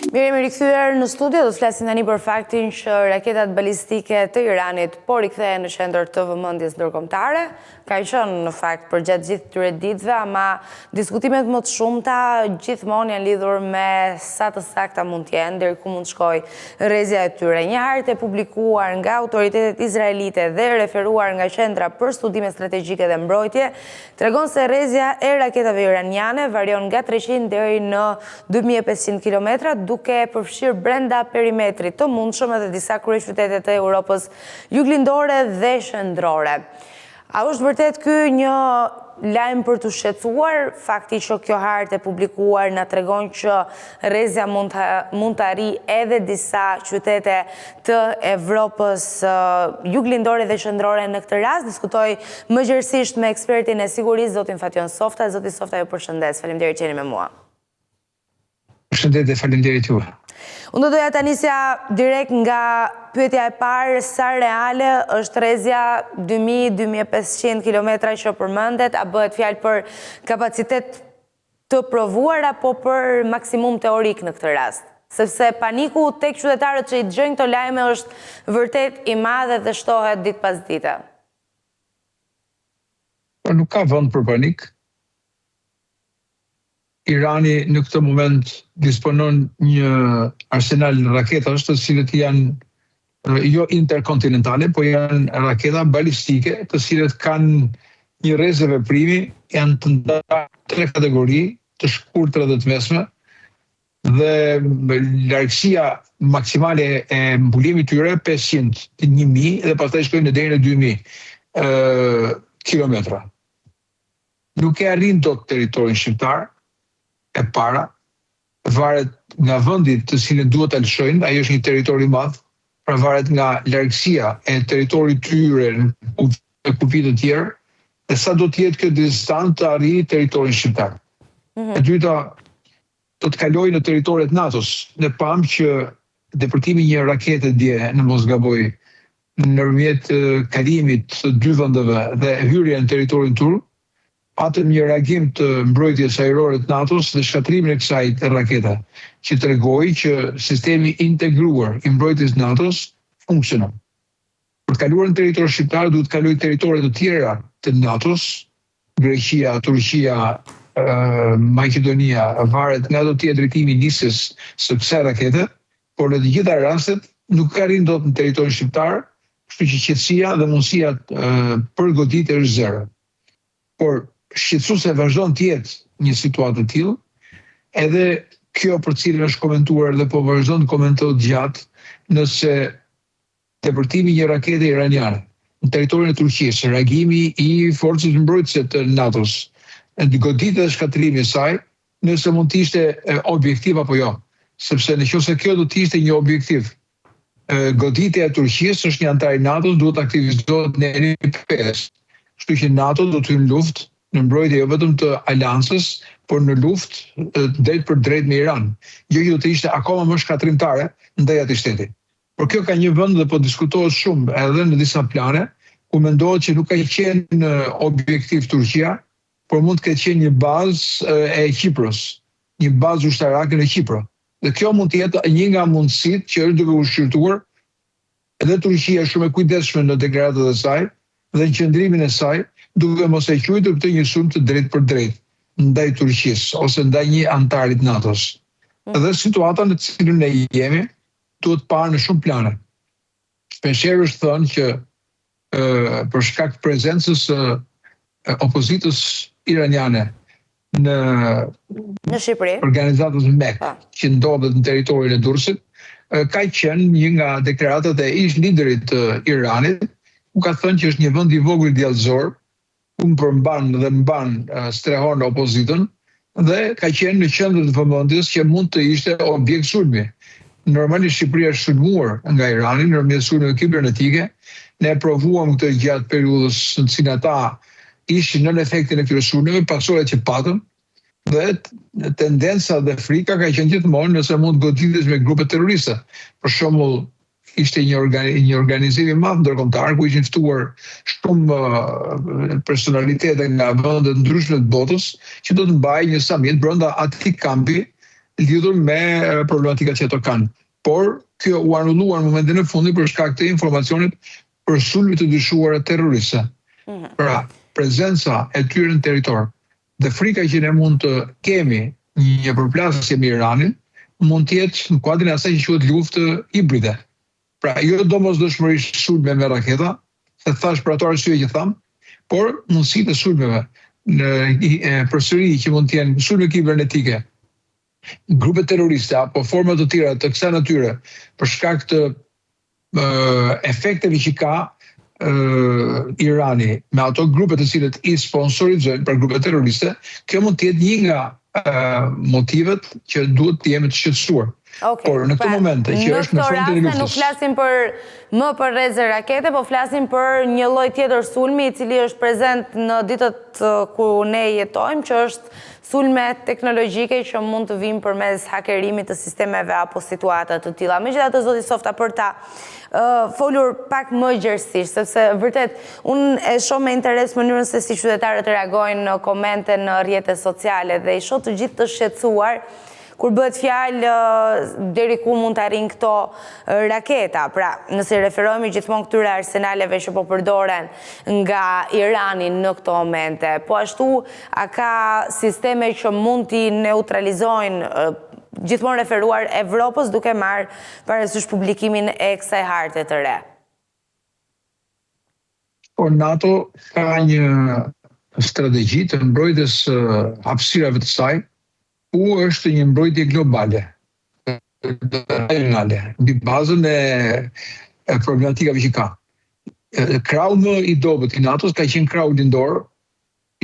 Mirë jemi rikthyer në studio, do të flasim tani për faktin që raketat balistike të Iranit po rikthehen në qendër të vëmendjes ndërkombëtare. Kanë qenë në fakt përgjatë gjithë këtyre ditëve, ama diskutimet më të shumta gjithmonë janë lidhur me sa të sakta mund të jenë, deri ku mund të shkojë rrezja e tyre. Një hartë e publikuar nga autoritetet izraelite dhe referuar nga Qendra për Studime Strategjike dhe Mbrojtje, Tregon se rrezja e raketave iraniane varion nga 300 deri në 2500 kilometra, duke përfshirë brenda perimetrit të mundshëm edhe disa kryeqytete të Europës juglindore dhe qendrore. A është vërtet ky një lajm për t'u shqetësuar? Fakti që kjo hartë e publikuar na tregon që rrezja mund të arrijë edhe disa qytete të Evropës juglindore dhe qendrore në këtë rast. Diskutoj më gjerësisht me ekspertin e sigurisë, zotin Fatjon Softa. Zoti Softa, ju përshëndes. Faleminderit që jeni me mua. Përshëndetje, faleminderit juve. Unë do doja ta nisja direkt nga pyetja e parë, sa reale është rrezja 2000-2500 km që përmendet, a bëhet fjalë për kapacitet të provuar apo për maksimum teorik në këtë rast? Sepse paniku tek qytetarët që i dëgjojnë këto lajme është vërtet i madh dhe shtohet ditë pas dite. Po nuk ka vend për panik. Irani në këtë moment disponon një arsenal raketash të cilët janë jo interkontinentale, po janë raketa balistike, të cilët kanë një rreze veprimi, janë të ndarë tre kategori, të shkurtra dhe të mesme, dhe largësia maksimale e mbulimit tyre 500 të 1000 dhe pastaj shkojnë në deri në 2000 kilometra. Nuk e arrin dot territorin shqiptar, e para, varet nga vendi të cilin duhet ta lëshojnë, ai është një territor i madh, pra varet nga largësia e territorit të tyre në kufij të tjerë, dhe sa do të jetë kjo distancë të arrijë territorin shqiptar. Mm -hmm. E dyta, do të kalojë në territoret NATO-s. Ne pamë që depërtimi i një rakete dje, në mos gaboj, nëpërmjet kalimit të dy vendeve dhe hyrja në territorin turk, patëm një reagim të mbrojtjes ajrore të NATO-s dhe shkatërrimin e kësaj rakete, që tregoi që sistemi i integruar i mbrojtjes NATO-s funksionon. Për të kaluar në territor shqiptar duhet të kalojë territore të tjera të NATO-s, Greqia, Turqia, Maqedonia, varet nga do të jetë drejtimi i nisjes së kësaj rakete, por në të gjitha rastet nuk arrin dot në territorin shqiptar, kështu që qetësia dhe mundësia për goditje është zero. Por shqetësuese vazhdon të jetë një situatë e tillë, edhe kjo për të cilën është komentuar dhe po vazhdon të komentohet gjatë, nëse depërtimi i një rakete iraniane në territorin e Turqisë, reagimi i forcës mbrojtëse të NATO-s, goditja dhe shkatërrimi i saj, nëse mund të ishte objektiv apo jo. Sepse në qoftë se kjo do të ishte një objektiv, goditja e Turqisë është një anëtar i NATO-s, duhet të aktivizohet neni 5. Kështu që NATO do të hyjë në luftë në mbrojtje jo vetëm të aleancës, por në luftë drejtpërdrejt me Iran, gjë që do të ishte akoma më shkatërrimtare ndaj atij shteti. Por kjo ka një vend dhe po diskutohet shumë edhe në disa plane, ku mendohet që nuk ka qenë objektiv Turqia, por mund të ketë qenë një bazë e Qipros, një bazë ushtarake në Qipro. Dhe kjo mund të jetë një nga mundësitë që është duke u shqyrtuar. Edhe Turqia është shumë e kujdesshme në deklaratat e saj dhe në qëndrimin e saj, duke mos e quajtur këtë një sulm të drejtpërdrejtë ndaj Turqisë ose ndaj një anëtari të NATO-s. Dhe situata në të cilën ne jemi duhet parë në shumë plane. Shpeshherë është thënë që për shkak të prezencës së opozitës iraniane në në Shqipëri, organizatës MEK, po. që ndodhet në territorin e Durrësit, ka qenë një nga deklaratat e ish liderit të Iranit, ku ka thënë që është një vend i vogël djallëzor, ku përmban dhe mban strehon opozitën dhe ka qenë në qendër të vëmendjes që mund të ishte objekt sulmi. Normalisht Shqipëria është sulmuar nga Irani nëpërmjet sulmeve kibernetike. Ne e provuam këtë gjatë periudhës në të cilën ata ishin nën efektin e këtyre sulmeve, pasojat që patëm dhe tendenca dhe frika ka qenë gjithmonë nëse mund të goditesh me grupe terroriste. Për shembull, ishte një organi, një organizim i madh ndërkombëtar ku ishin ftuar shumë personalitete nga vende të ndryshme të botës që do të mbajë një samit brenda atij kampi. lidhur me problematikat që ato kanë. Por kjo u anullua në momentin e fundit për shkak të informacionit për sulme të dyshuara terroriste. Mhm. Pra, prezenca e tyre në territor dhe frika që ne mund të kemi një përplasje me Iranin mund të jetë në kuadrin e asaj që quhet luftë hibride. Pra, jo domosdoshmërisht sulme me raketa, se thashë për ato arsye që thamë, por mundësitë e sulmeve në përsëri që mund të jenë sulme kibernetike, grupe terroriste apo forma të tjera të kësaj natyre, për shkak të efekteve që ka Irani me ato grupe të cilët i sponsorizojnë pra grupe terroriste, kjo mund të jetë një nga motivet që duhet të jemi të shqetësuar. Okay. Por në këtë pra, moment që është në frontin e luftës. Nuk flasim për më për rreze rakete, po flasim për një lloj tjetër sulmi i cili është prezent në ditët ku ne jetojmë, që është sulme teknologjike që mund të vijnë përmes hakerimit të sistemeve apo situata të tilla. Megjithatë zoti Softa për ta folur pak më gjerësisht, sepse vërtet unë e shoh me interes mënyrën se si qytetarët reagojnë në komente në rrjete sociale dhe i shoh të gjithë të shqetësuar kur bëhet fjalë deri ku mund të arrijnë këto raketa. Pra, nëse i referohemi gjithmonë këtyre arsenaleve që po përdoren nga Irani në këto momente, po ashtu a ka sisteme që mund t'i neutralizojnë gjithmonë referuar Evropës duke marrë parasysh publikimin e kësaj harte të re. Po NATO ka një strategji të mbrojtjes së hapësirave të saj, ku është një mbrojtje globale, rajonale, mbi bazën e, e problematikave që ka. Krahu më i dobët i NATO-s ka qenë krahu lindor,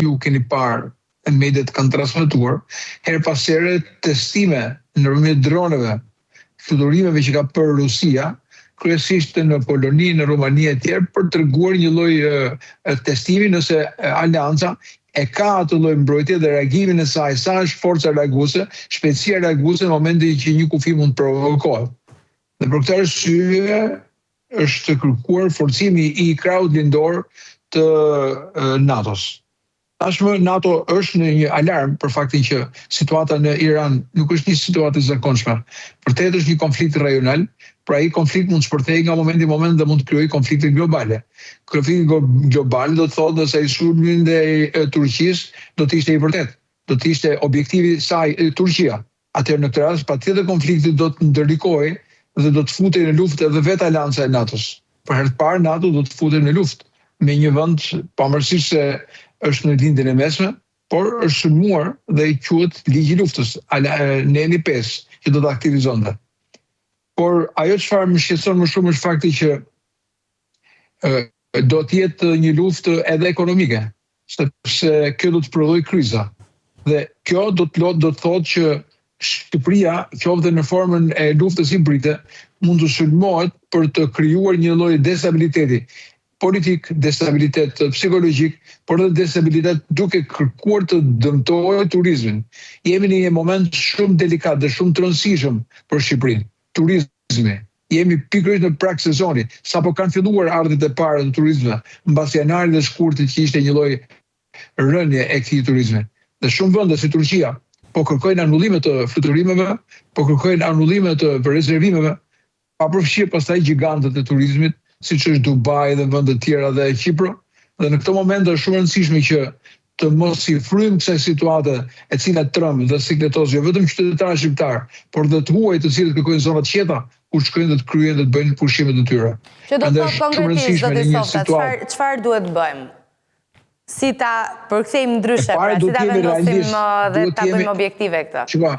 ju keni parë mediat kanë transmetuar herë pas here testime nëpërmjet droneve, fluturimeve që ka bërë Rusia, kryesisht në Poloni, në Rumani e tjerë, për të treguar një lloj testimi nëse aleanca e ka atë lloj mbrojtje dhe reagimin e saj, sa është forca reaguese, shpejtësia reaguese në momentin që një kufi mund të provokohet. Dhe për këtë arsye është kërkuar forcimi i krahut lindor të NATO-s. Tashmë NATO është në një alarm për faktin që situata në Iran nuk është një situatë e zakonshme. Vërtet është një konflikt rajonal, por ai konflikt mund të shpërthejë nga momenti në moment dhe mund të krijojë konflikte globale. Konflikti global do të thotë nëse ai sulmi ndaj Turqisë do të ishte i vërtetë, do të ishte objektivi i saj Turqia. Atëherë në këtë rast patjetër konflikti do të ndërlikohej dhe do të futej në luftë edhe vetë aleanca e NATO-s. Për herë të parë NATO do të futej në luftë me një vend pavarësisht se është në Lindjen e Mesme, por është sulmuar dhe i quhet ligji i luftës, neni 5, që do të aktivizonte. Por ajo çfarë më shqetëson më shumë është fakti që do të jetë një luftë edhe ekonomike, sepse kjo do të prodhojë kriza. Dhe kjo do të do të thotë që Shqipëria, qoftë në formën e luftës hibride, mund të sulmohet për të krijuar një lloj destabiliteti politik, destabilitet psikologjik, por edhe destabilitet duke kërkuar të dëmtojë turizmin. Jemi në një moment shumë delikat dhe shumë të rëndësishëm për Shqipërinë. Turizmi. Jemi pikërisht në prag sezoni, sapo kanë filluar ardhjet e para të turistëve, mbas janarit dhe shkurtit që ishte një lloj rënie e këtij turizmi. Dhe shumë vende si Turqia po kërkojnë anullime të fluturimeve, po kërkojnë anullime të rezervimeve, pa përfshirë pastaj gjigantët e turizmit, siç është Dubai dhe vende të tjera dhe Qipro. Dhe në këtë moment është shumë e rëndësishme që të mos i fryjmë kësaj situate e cila tremb dhe sikletos jo vetëm qytetarët shqiptarë, por dhe të huaj të cilët kërkojnë zona të qeta ku të shkojnë dhe të kryejnë dhe të bëjnë pushimet e tyre. Që do të thotë konkretisht, zoti Softa, çfarë çfarë duhet të bëjmë? Si ta përkthejmë ndryshe, pra, si ta vendosim dhe ta bëjmë objektive këtë? Shiko,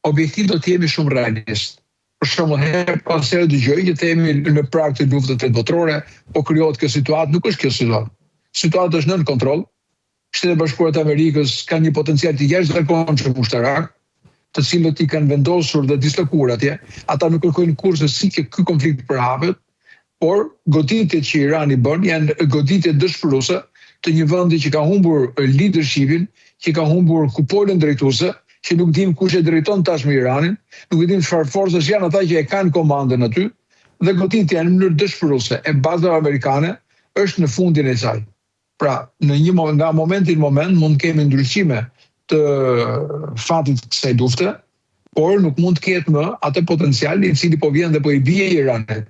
objektiv do të jemi shumë realist. Për shembull, herë pas here dëgjoj që themi në prag të luftës të tretë botërore, po krijohet kjo situatë, nuk është kjo situatë. Situata është nën kontroll. Shtetet e Bashkuara të Amerikës kanë një potencial të jashtëzakonshëm ushtarak, të cilët i kanë vendosur dhe dislokuar atje. Ata nuk kërkojnë kurrsesi që ky konflikt të përhapet, Por, goditjet që Irani bën janë goditje dëshpëruese të një vendi që ka humbur leadershipin, që ka humbur kupolën drejtuese, që nuk dimë kush e drejton tashmë Iranin, nuk e dimë çfarë forcash janë ata që e kanë komandën aty, dhe goditja në mënyrë dëshpëruese e bazave amerikane është në fundin e saj. Pra, në një nga momenti në moment mund të kemi ndryshime të fatit të kësaj lufte. Por nuk mund të ketë më atë potencial i cili po vjen dhe po i bie Iranit.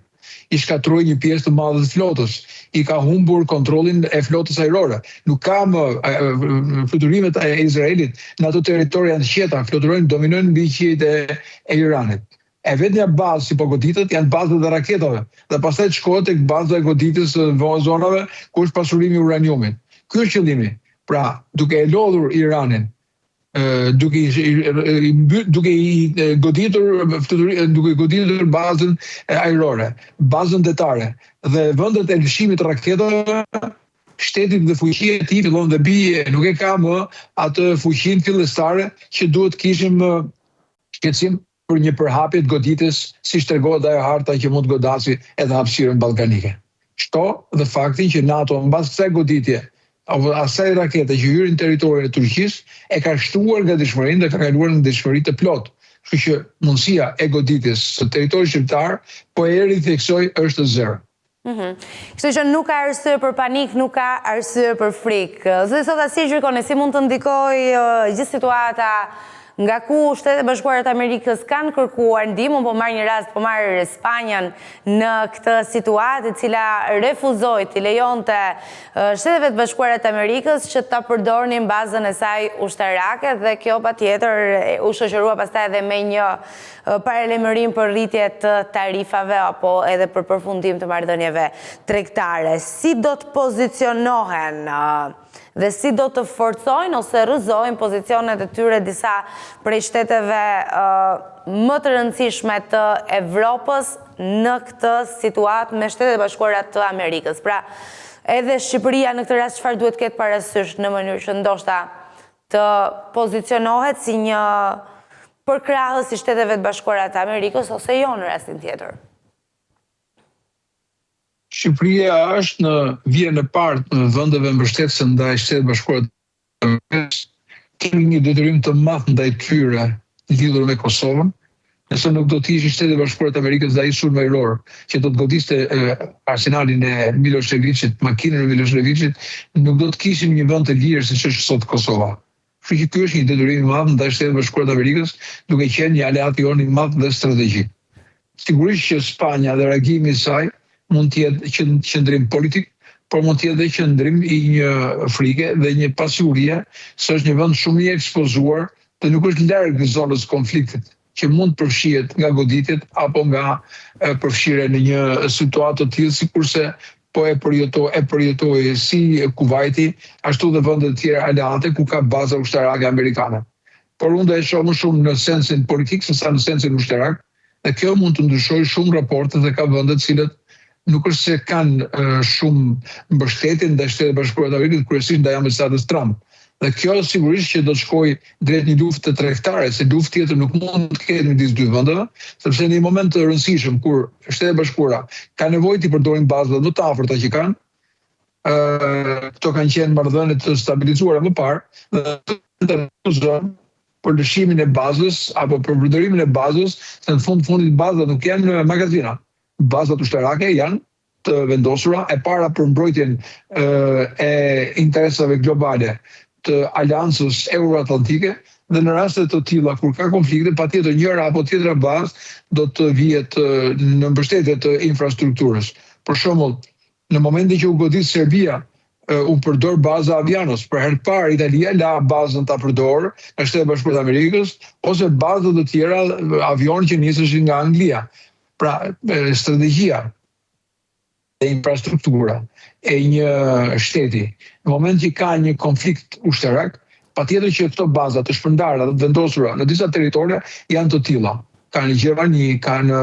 I shkatërroi një pjesë të madhe të flotës, i ka humbur kontrollin e flotës ajrore. Nuk ka më fluturimet e Izraelit në ato territore janë të qeta, fluturojnë, dominojnë mbi qiejt e e Iranit. E vetmja bazë që po goditet janë bazat e raketave dhe pastaj të shkohet tek baza e goditjes së zonave ku është pasurimi i uraniumit. Ky është qëllimi. Pra, duke e lodhur Iranin, duke i duke i goditur duke goditur bazën ajrore, bazën detare dhe vendet e lëshimit të raketave, shtetit dhe fuqia e tij fillon dhe bie, nuk e ka më atë fuqinë fillestare që duhet të kishim shqetësim për një përhapje të goditjes, siç tregohet ajo harta që mund të godasi edhe hapësirën ballkanike. Shto dhe faktin që NATO mbas kësaj goditje apo asaj rakete që hyri në territorin e Turqisë, e ka shtuar gatishmërinë dhe ka kaluar në gatishmëri të plotë. Kështu që mundësia e goditjes së territorit shqiptar, po e ritheksoj, është zero. Mhm. Kështu që nuk ka arsye për panik, nuk ka arsye për frikë. Zoti Sota, si e gjykoni, si mund të ndikojë gjithë situata nga ku Shtetet e Bashkuara të Amerikës kanë kërkuar ndihmë, unë po marr një rast, po marr Spanjën në këtë situatë, e cila refuzoi t'i lejonte Shteteve të Bashkuara të Amerikës që ta përdornin bazën e saj ushtarake dhe kjo patjetër u shoqërua pastaj edhe me një Paralajmërim për rritje të tarifave apo edhe për përfundim të marrëdhënieve tregtare. Si do të pozicionohen dhe si do të forcojnë ose rrëzojnë pozicionet e tyre disa prej shteteve më të rëndësishme të Evropës në këtë situatë me Shtetet e Bashkuara të Amerikës. Pra, edhe Shqipëria në këtë rast çfarë duhet të ketë parasysh në mënyrë që ndoshta të pozicionohet si një përkrahës i Shteteve të Bashkuara të Amerikës ose jo në rastin tjetër. Shqipëria është në vijën e parë të vendeve mbështetëse ndaj Shteteve të Bashkuara të Amerikës. Kemi një detyrim të madh ndaj tyre lidhur me Kosovën. Nëse nuk do të ishin Shtetet e Bashkuara të Amerikës dhe ai sulm ajror që do të godiste arsenalin e Milosheviçit, makinën e Milosheviçit, nuk do të kishim një vend të lirë siç është sot Kosova. Kështu që ky është një detyrim i madh ndaj Shteteve të Bashkuara të Amerikës, duke qenë një aleat jonë i madh dhe strategjik. Sigurisht që Spanja dhe reagimi i saj mund të jetë qëndrim politik, por mund të jetë dhe qëndrim i një frike dhe një pasigurie se është një vend shumë i ekspozuar dhe nuk është larg zonës së konfliktit që mund të përfshihet nga goditjet apo nga përfshirja në një situatë të tillë sikurse po e përjeto e përjetoi si Kuvajti, ashtu dhe vende të tjera aleate ku ka baza ushtarake amerikane. Por unë do e shoh më shumë në sensin politik sesa në sensin ushtarak dhe kjo mund të ndryshojë shumë raportet dhe ka vende të cilët nuk është se kanë shumë mbështetje ndaj Shteteve të Bashkuara të Amerikës, kryesisht ndaj ambasadës Trump. Dhe kjo sigurisht që do të shkojë drejt një lufte tregtare, se luftë tjetër nuk mund të ketë midis dy vendeve, sepse në një moment të rëndësishëm kur Shtetet e Bashkuara ka nevojë të përdorin bazat më të afërta që kanë, ë këto kanë qenë marrëdhënie të stabilizuara më parë dhe të refuzon për lëshimin e bazës apo për përdorimin e bazës, se në fund fundit bazat nuk janë magazina. Bazat ushtarake janë të vendosura, e para për mbrojtjen e interesave globale të aleancës euroatlantike dhe në raste të tilla kur ka konflikte, patjetër njëra apo tjetra bazë do të vihet në mbështetje të infrastrukturës. Për shembull, në momentin që u godit Serbia, u përdor baza e Avianos. Për herë të parë Italia la bazën ta përdorë nga Shtetet e Bashkuara të Amerikës ose baza të tjera avionë që niseshin nga Anglia. Pra, strategjia dhe infrastruktura e një shteti, në moment që ka një konflikt ushtarak, patjetër që këto baza të shpërndara dhe të vendosura në disa territore janë të tilla. Ka në Gjermani, ka në,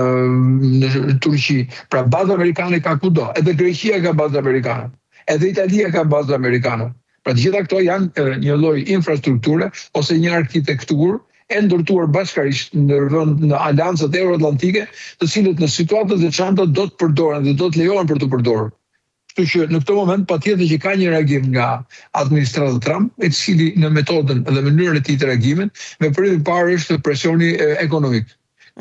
në Turqi, pra baza amerikane ka kudo, edhe Greqia ka baza amerikane, edhe Italia ka baza amerikane. Pra të gjitha këto janë një lloj infrastrukture ose një arkitekturë e ndërtuar bashkarisht në vend në aleancat euroatlantike, të cilët në situata të veçanta do të përdoren dhe do të lejohen për t'u përdorur. Kështu që në këtë moment patjetër që ka një reagim nga administrata Trump, e cili në metodën dhe mënyrën e tij të reagimit, veprimi i parë është presioni ekonomik.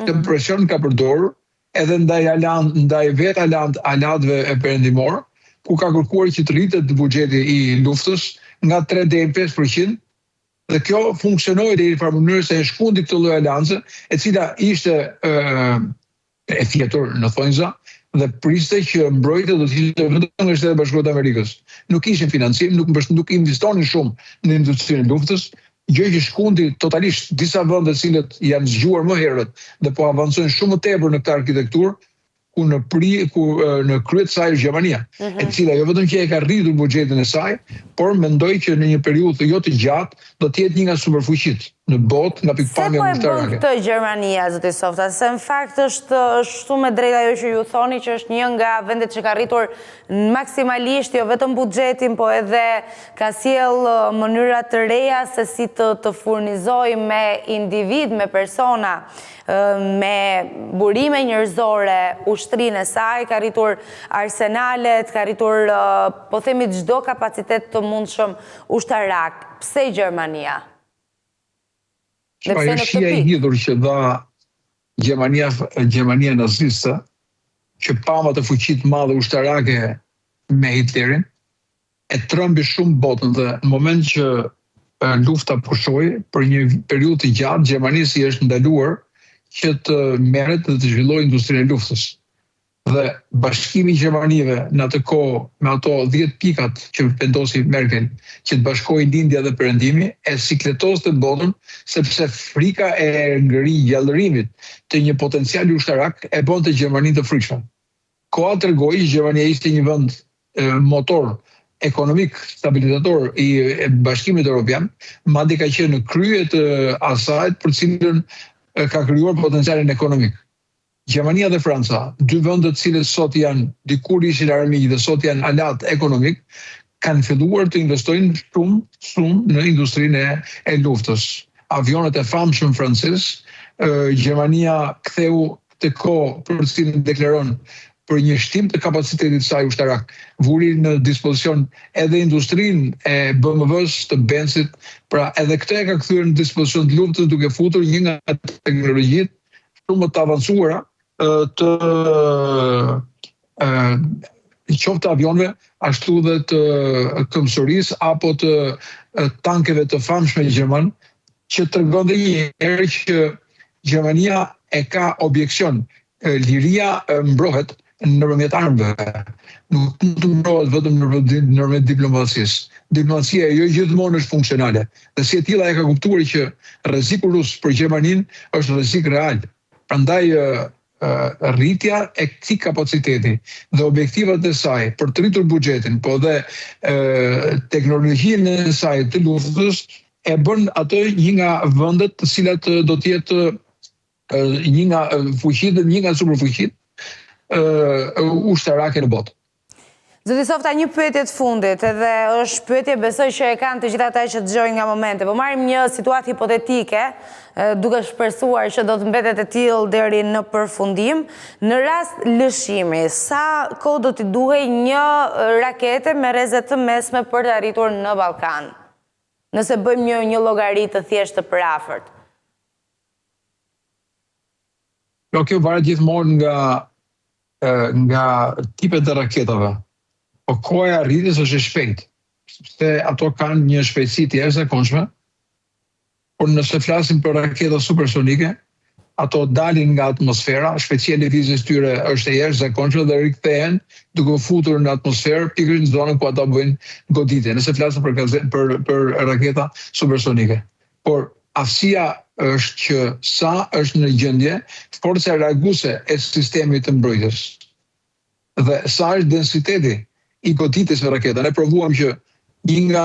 Këtë mhm. presion ka përdorur edhe ndaj aleant, ndaj vetë aleant, aleatëve perëndimorë, ku ka kërkuar që të rritet buxheti i luftës nga 3 deri në 5%. Dhe kjo funksionoi deri në një farë mënyre se e shkundi këtë lloj aleance, e cila ishte e fjetur në thonjza dhe priste që mbrojtja do të ishte vetëm nga Shtetet e Bashkuara të Amerikës. Nuk kishin financim, nuk nuk investonin shumë në industrinë e luftës, gjë që shkundi totalisht disa vende të cilët janë zgjuar më herët dhe po avancojnë shumë më tepër në këtë arkitekturë, ku në pri ku në krye të saj është Gjermania, mm -hmm. e cila jo vetëm që e ka rritur buxhetin e saj, por mendoj që në një periudhë jo të gjatë do të jetë një nga superfuqitë në botë nga pikëpamja ushtarake. Se po e bën këtë Gjermania, zoti Softa, se në fakt është shumë e drejtë ajo që ju thoni që është një nga vendet që ka rritur maksimalisht jo vetëm buxhetin, po edhe ka sjellë mënyra të reja se si të të furnizojë me individë, me persona me burime njerëzore ushtrinë e saj, ka rritur arsenalet, ka rritur, po themi, çdo kapacitet të mundshëm ushtarak. Pse Gjermania? Dhe pse në këtë pikë? Ajo hidhur që dha Gjermania, Gjermania naziste, që pamë atë fuqi të madhe ushtarake me Hitlerin, e trembi shumë botën dhe në moment që lufta pushoi për një periudhë të gjatë Gjermanisë i është ndaluar që të merret dhe të zhvillojë industrinë e luftës. Dhe bashkimi i Gjermanive në atë kohë me ato 10 pikat që vendosi Merkel, që të bashkojë lindja dhe perëndimi, e sikletoste botën sepse frika e ringjallërimit të një potenciali ushtarak e bënte Gjermaninë të frikshme. Koha tregoi që Gjermania ishte një vend motor ekonomik stabilizator i Bashkimit Evropian, madje ka qenë në krye të asaj për cilën ka krijuar potencialin ekonomik. Gjermania dhe Franca, dy vende të cilët sot janë dikur ishin armiq dhe sot janë aleatë ekonomik, kanë filluar të investojnë shumë shumë në industrinë e, e luftës. Avionët e famshëm francez, Gjermania ktheu këtë kohë për të cilën deklaron për një shtim të kapacitetit të saj ushtarak, vuri në dispozicion edhe industrinë e BMW-së, të Benz-it, pra edhe këtë e ka kthyer në dispozicion të luftës duke futur një nga teknologjitë shumë më të avancuara të qoftë të avionëve, ashtu dhe të këmbësorisë apo të tankeve të famshme gjerman, që tregon dhe një herë që Gjermania e ka objeksion liria mbrohet nëpërmjet armëve. Nuk mund të mbrohet vetëm nëpërmjet diplomacisë. Diplomacia jo gjithmonë është funksionale. Dhe si e tilla e ka kuptuar që rreziku rus për Gjermaninë është rrezik real. Prandaj rritja e këtij kapaciteti dhe objektivat e saj për të rritur buxhetin, po dhe teknologjinë e saj të luftës e bën atë një nga vendet të cilat do të jetë një nga fuqitë dhe një nga superfuqitë ushtarake në botë. Zoti Softa, një pyetje të fundit, edhe është pyetje besoj që e kanë të gjithë ata që dëgjojnë nga momente. Po marrim një situatë hipotetike, duke shpresuar që do të mbetet e tillë deri në përfundim. Në rast lëshimi, sa kohë do t'i duhej një rakete me rreze të mesme për të arritur në Ballkan? Nëse bëjmë një një llogari të thjeshtë të përafërt. Jo, kjo varet gjithmonë nga nga tipet e raketave. Po koha e arritjes është e shpejtë, sepse ato kanë një shpejtësi të jashtëzakonshme. Por nëse flasim për raketa supersonike, ato dalin nga atmosfera, shpejtësia e lëvizjes tyre është e jashtëzakonshme dhe rikthehen duke u futur në atmosferë pikërisht në zonën ku ata bëjnë goditje. Nëse flasim për gaze, për për raketa supersonike. Por aftësia është që sa është në gjendje forca reaguese e sistemit të mbrojtjes dhe sa është densiteti i goditjes me raketa. Ne provuam që një nga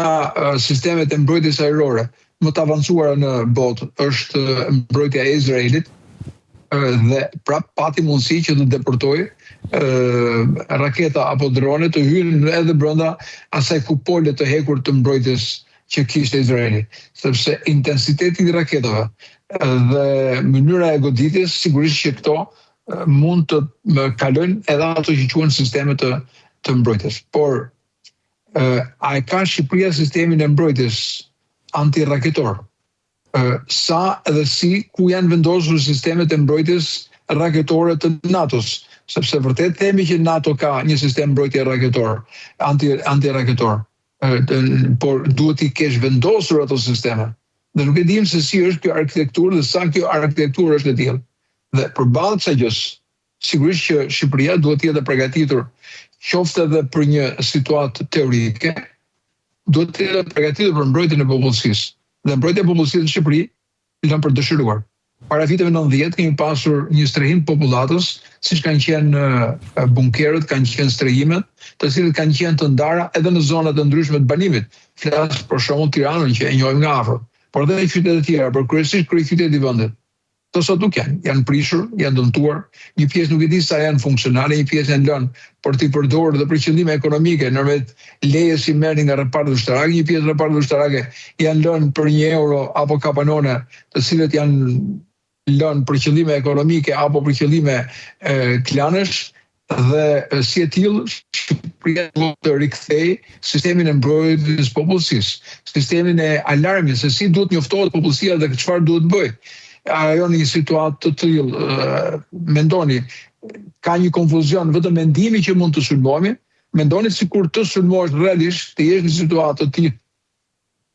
sistemet e mbrojtjes ajrore më të avancuara në botë është mbrojtja e Izraelit dhe prap pati mundësi që të depërtojë raketa apo drone të hyjnë edhe brenda asaj kupole të hekurt të mbrojtjes që kishte Izraeli, sepse intensiteti i raketave dhe mënyra e goditjes sigurisht që këto mund të kalojnë edhe ato që quhen sisteme të të mbrojtjes. Por a e ka Shqipëria sistemin e mbrojtjes antiraketor? Sa dhe si ku janë vendosur sistemet e mbrojtjes raketore të NATO-s? Sepse vërtet themi që NATO ka një sistem mbrojtje raketor, anti antiraketor. Por duhet t'i kesh vendosur ato sisteme. Dhe nuk e dimë se si është kjo arkitekturë dhe sa kjo arkitekturë është e tillë. Dhe përballë kësaj gjësë, sigurisht që Shqipëria duhet të jetë e përgatitur qoftë edhe për një situatë teorike, duhet të jetë e përgatitur për mbrojtjen e popullsisë. Dhe mbrojtja e popullsisë në Shqipëri lënë për dëshiruar. Para viteve 90 kemi pasur një strehim të popullatës, siç kanë qenë bunkerët, kanë qenë strehimet, të cilët kanë qenë të ndara edhe në zonat e ndryshme të banimit. Flas për shembull Tiranën që e njohim nga afër, por edhe në qytete të tjera, por kryesisht kryeqyteti i vendit. Këto sot nuk janë, janë prishur, janë dëmtuar, një pjesë nuk e di sa janë funksionale, një pjesë janë lënë për t'i përdorur dhe për qëllime ekonomike nëpërmjet lejes që merrnin nga repartet ushtarake, një pjesë repartet ushtarake janë lënë për një euro apo kapanone, të cilët janë lënë për qëllime ekonomike apo për qëllime klanesh dhe si e tillë Shqipëria duhet të rikthejë sistemin e mbrojtjes së popullsisë, sistemin e alarmit se si duhet njoftohet popullsia dhe çfarë duhet të bëjë. Ajo në një situatë të tillë, mendoni, ka një konfuzion vetëm mendimi që mund të sulmohemi, mendoni sikur të sulmohesh realisht, të jesh në situatë të tillë,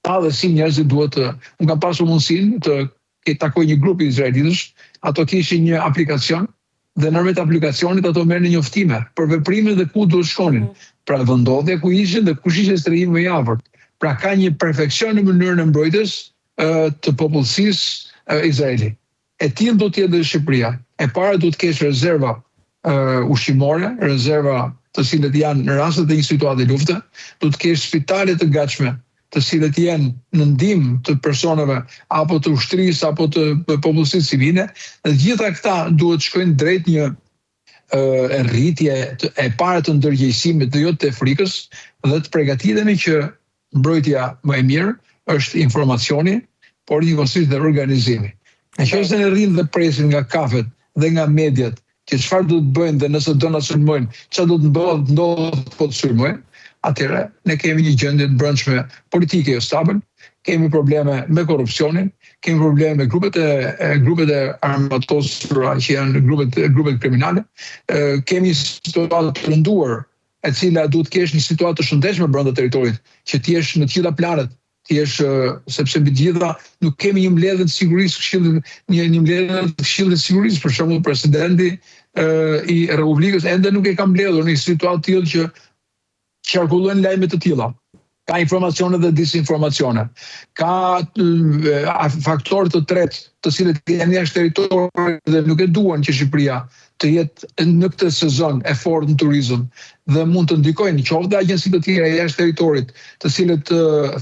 Pa dhe si njerëzit duhet të... Unë kam pasur mundësinë të ke takoj një grup izraelitësh, ato kishin një aplikacion dhe nëpërmjet aplikacionit ato merrnin njoftime për veprimin dhe ku duhet shkonin. Mm. Pra vendndodhja ku ishin dhe kush ishte strehimi më i afërt. Pra ka një perfeksion në mënyrën e mbrojtjes të popullsisë izraelite. E tillë do të jetë dhe Shqipëria. E para duhet të kesh rezerva ushqimore, rezerva të cilët janë në rastet e një situate lufte, duhet të kesh spitale të gatshme, të cilët janë në ndihmë të personave apo të ushtrisë apo të popullsisë civile, dhe të gjitha këta duhet të shkojnë drejt një rritje të, e para të ndërgjegjësimit dhe jo të frikës dhe të përgatitemi që mbrojtja më e mirë është informacioni, por njëkohësisht dhe organizimi. Në qoftë se ne rrimë dhe presim nga kafet dhe nga mediat që çfarë do të bëjnë dhe nëse do na sulmojnë, çfarë do të ndodhë, ndodhë po të sulmojnë, atëherë ne kemi një gjendje të brendshme politike jo stabil, kemi probleme me korrupsionin, kemi probleme me grupet e, e grupet e armatosura që janë grupet grupet kriminale, kemi një situatë të rënduar e cila duhet të kesh një situatë të shëndetshme brenda territorit, që të jesh në të gjitha planet, të jesh sepse mbi të gjitha nuk kemi një mbledhje të sigurisë këshillit, një një mbledhje të këshillit të sigurisë, për shembull presidenti i Republikës ende nuk e ka mbledhur në një situatë të tillë që qarkullojnë lajme të tilla. Ka informacione dhe disinformacione. Ka faktorë të tretë, të cilët janë jashtë territorit dhe nuk e duan që Shqipëria të jetë në këtë sezon e fortë në turizëm dhe mund të ndikojnë qoftë dhe agjenci të tjera jashtë territorit, të cilët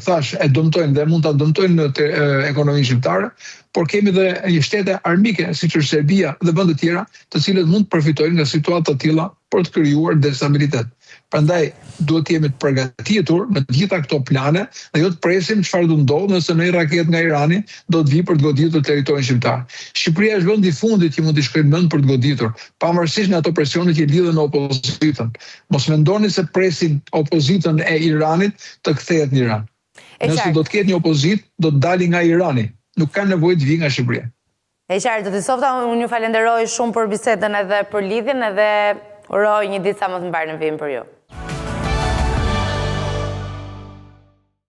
thash e dëmtojnë dhe mund ta dëmtojnë në ekonominë shqiptare, por kemi dhe një shtete armike siç është Serbia dhe vende të tjera, të cilët mund të përfitojnë nga situata të tilla për të krijuar destabilitet. Prandaj duhet të jemi të përgatitur në të gjitha këto plane dhe jo të presim çfarë do të ndodhë nëse ndonjë raketë nga Irani do të vijë për të goditur territorin shqiptar. Shqipëria është vendi i fundit që mund t'i shkojë mend për të goditur, pavarësisht nga ato presione që lidhen me opozitën. Mos mendoni se presin opozitën e Iranit të kthehet në Iran. Nëse do të ketë një opozitë, do të dali nga Irani. Nuk ka nevojë të vijë nga Shqipëria. E qartë, zoti Softa, unë ju falenderoj shumë për bisedën edhe për lidhjen edhe uroj një ditë sa më të mbarë në vijim për ju.